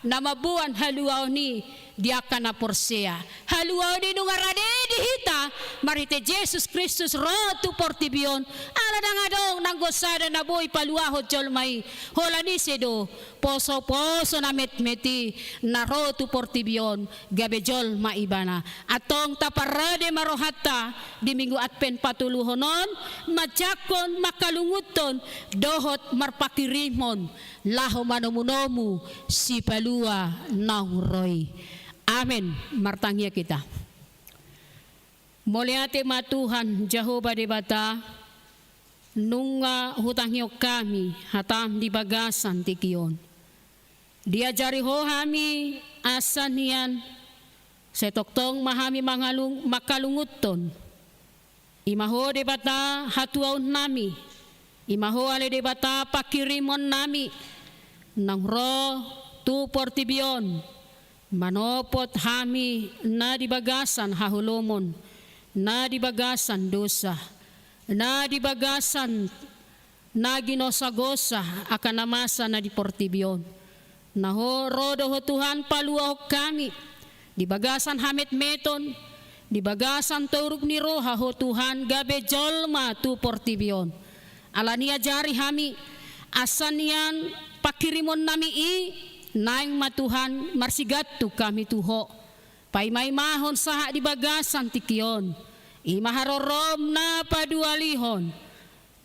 na mamboan haluaon i di angka na porsea. Haluaon i nunga rade di hita marhite Jesus Kristus ro tu portibi on. Ala ndang adong nanggo sada na boi paluahon jolma i. Holan ise do? Posoposo na metmet i na ro tu portibi on gabe jolma ibana. Antong taparade ma rohanta di Minggu Advent patoluhon on, manjangkon, manghalungunhon dohot marpangkirimon laho manomunomu Sipalua naung ro i. Amen. Martangiang hita. Mauliate ma Tuhan Jahowa Debata, nunga hutangihon hami hatam di bagasan tingki on. Diajari Ho hami asa nian, sai tongtong ma hami mangalung-, manghalungunhon I ma Ho Debata hatuaonnami, i ma Ho ale Debata panghirimonnami, naung ro tu portibi on, manopot hami na di bagasan haholomon, na di bagasan dosa, na di bagasan na ginosagosa angka na masa na di portibi on. Na Ho, ro do Ho Tuhan paluahon hami di bagasan hametmeton, di bagasan toruk ni roha Ho Tuhan gabe jolma tu portibi on. Alani i ajari hami, asa nian panghirimonnami i, naeng ma Tuhan marsigantung hami tu Ho. Paimaimahon sahat di bagasan tingki on, i ma harorom na padualihon,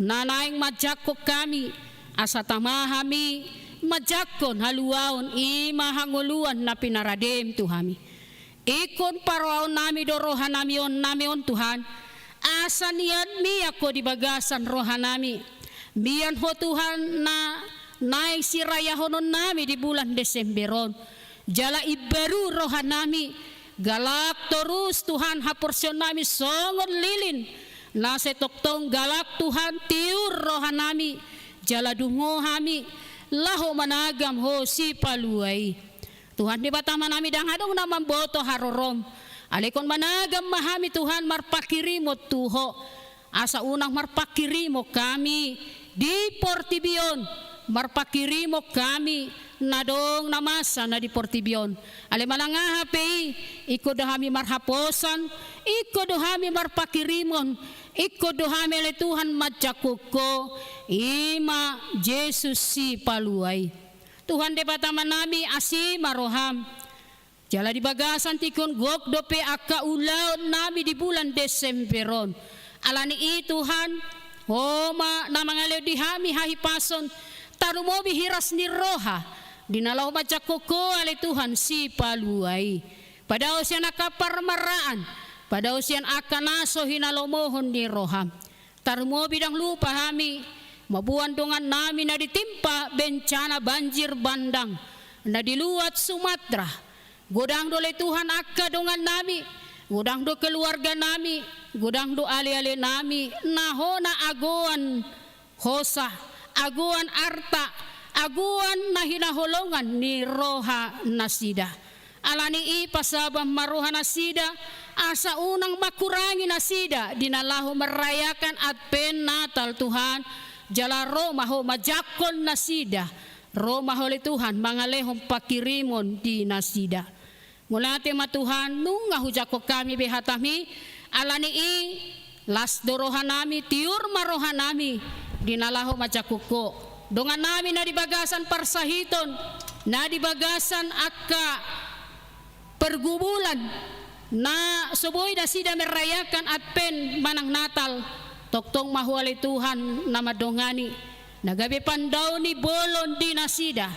na naeng manjangkon hami, asa tama hami manjangkon haluaon i ma hangoluan na pinaradem tu hami. Ingkon parrohaonnami do rohanami on, nami on Tuhan, asa nian mian Ho di bagasan rohanami. Mian Ho Tuhan na naeng sirayahononnami di bulan Desember on. Jala imbaru rohanami, galak torus Tuhan haporseaonnami songon lilin na sai tongtong galak Tuhan tiur rohanami, jala dungo hami laho managam Ho Sipalua i. Tuhan Debata Amanami, ndang adong na mamboto harorom, alai ingkon managam ma hami Tuhan marpanghirimon tu Ho. Asa unang marpanghirimon hami di portibi on, marpanghirimon hami na adong na masa na di portibi on. Alai manang aha pe i, ingkon do hami marhaposan, ingkon do hami marpanghirimon, ingkon do hami ale Tuhan manjangkon Ho, i ma Jesus Sipalua i. Tuhan Debata Amanami, asi ma roham. Jala di bagasan tingki on gok dope angka ulaonnami di bulan Desember on. Alani i Tuhan, Ho ma na mangalehon di hami hahipason, tarlumobi hiras ni roha, di na laho manjangkon Ho ale Tuhan Sipalua i. Padao sian angka parmaraan, padao sian angka na so hinalomohon ni roham. Tarlumobi ndang lupa hami mamboan dongannami na ditimpa bencana banjir bandang na di luat Sumatera. Godang do ale Tuhan angka dongannami, godang do keluarganami, godang do alealenami na hona agoan hosa, agoan arta, agoan na hinaholongan ni rohanasida. Alani i pasabam ma rohanasida, asa unang mangkurangi nasida di na laho merayakan Advent Natal Tuhan, jala ro ma Ho manjangkon nasida, ro ma Ho ale Tuhan mangalehon panghirimon di nasida. Mauliate ma Tuhan, nunga hujangkon hami be hatam i, alani i las do rohanami, tiur ma rohanami di na laho manjangkon Ho. Dongannami na di bagasan parsahiton, na di bagasan angka pergumulan, na so boi nasida merayakan Advent manang Natal, tongtong ma Ho ale Tuhan na mandongani, na gabe pandao ni bolon di nasida,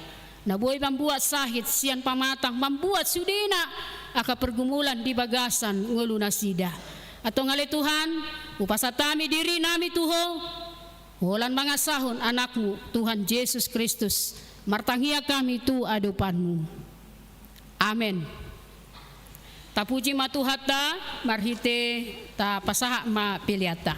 na boi mambuat sahit sian pamatang, mambuat sudena angka pergumulan di bagasan ngolunasida. Antong ale Tuhan, hupasahat hami dirinami tu Ho, holan mangasahon Anakmu, Tuhan Jesus Kristus, martangiang hami tu adopanMu. Amen. Tapuji ma Tuhanta, marhite tapasahat ma peleanta.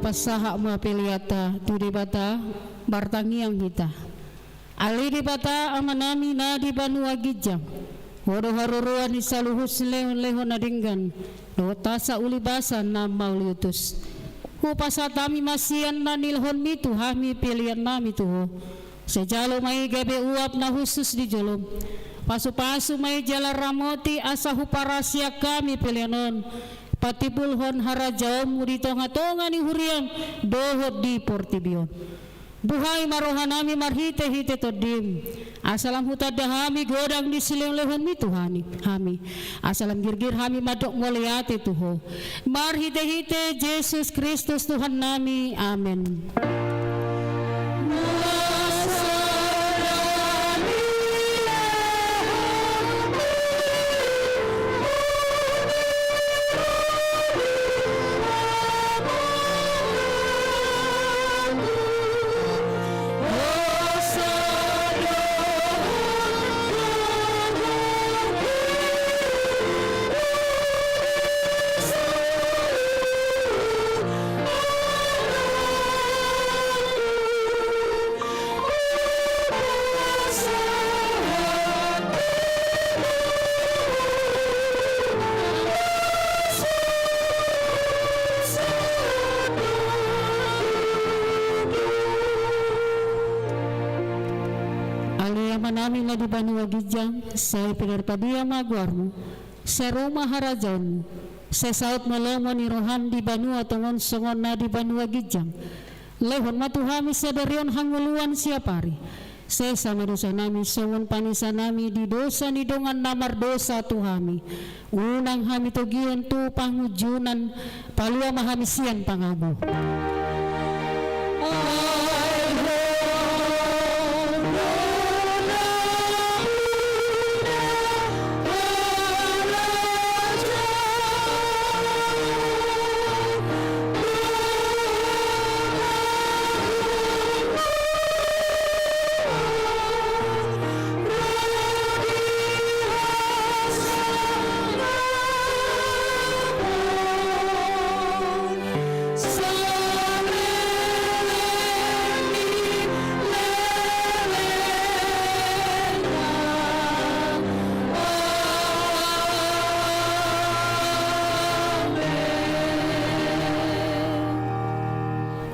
Pasahat ma peleanta tu Debata, martangiang hita. Ale Debata Amanami na di banua ginjang, Ho do haroroan ni saluhut silehonlehon na denggan dohot hasa ulibasa na mauliutus. Hupasahat hami ma sian na nilehonMi tu hami peleannami tu Ho. Sai jalo ma i gabe uap na hushus di jolom. Pasupasu ma i jala ramoti asa huparasiak hami pelean on patimbulhon harajaonMu di tongatonga ni huriaM dohot di portibi on. Buhai ma rohanami marhitehite TondiM, asa lam hutanda hami godang ni silehonlehonMi tu hami, asa lam girgir hami mandok mauliate tu Ho. Marhitehite Jesus Kristus Tuhannami. Amen. Ale Amanami na di banua ginjang, sai pinarbadia ma goarMu, sai ro ma harajaonMu, sai saut ma lomo ni rohaM di banua tonga on songon na di banua ginjang. Lehon ma tu hami sadari on hangoluan siapari. Sesa ma dosanami songon panesanami di dosa ni dongan na mardosa tu hami. Unang hami togihon tu pangunjunan, palua ma hami sian pangago.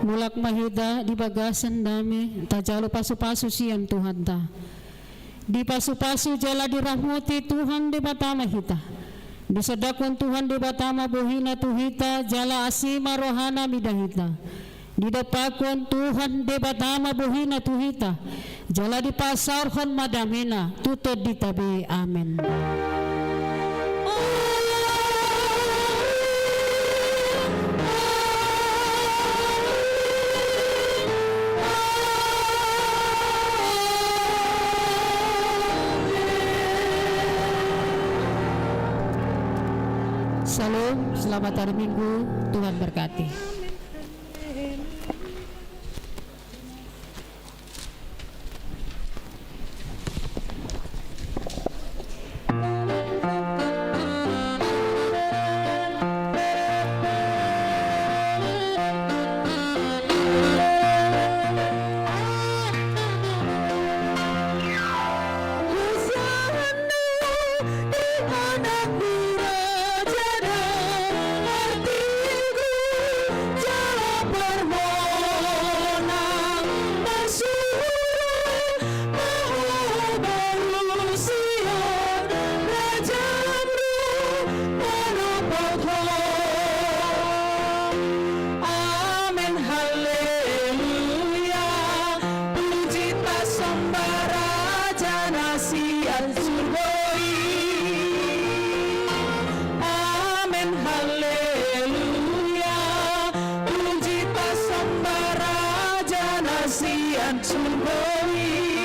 Mulak ma hita di bagasan dame, tajalo pasupasu sian Tuhanta. Dipasupasu jala diramoti Tuhan Debata ma hita. Disondangkon Tuhan Debata ma bohiNa tu hita, jala asi ma rohaNa mida hita. Didompakkon Tuhan Debata ma bohiNa tu hita, jala dipasaorhon ma dameNa tu tondinta be. Amen. Shalom, selamat hari Minggu, Tuhan berkati. Amen, haleluya. Puji tasomba Raja na sian surgo i. Amen, haleluya. Puji tasomba Raja na sian surgo i.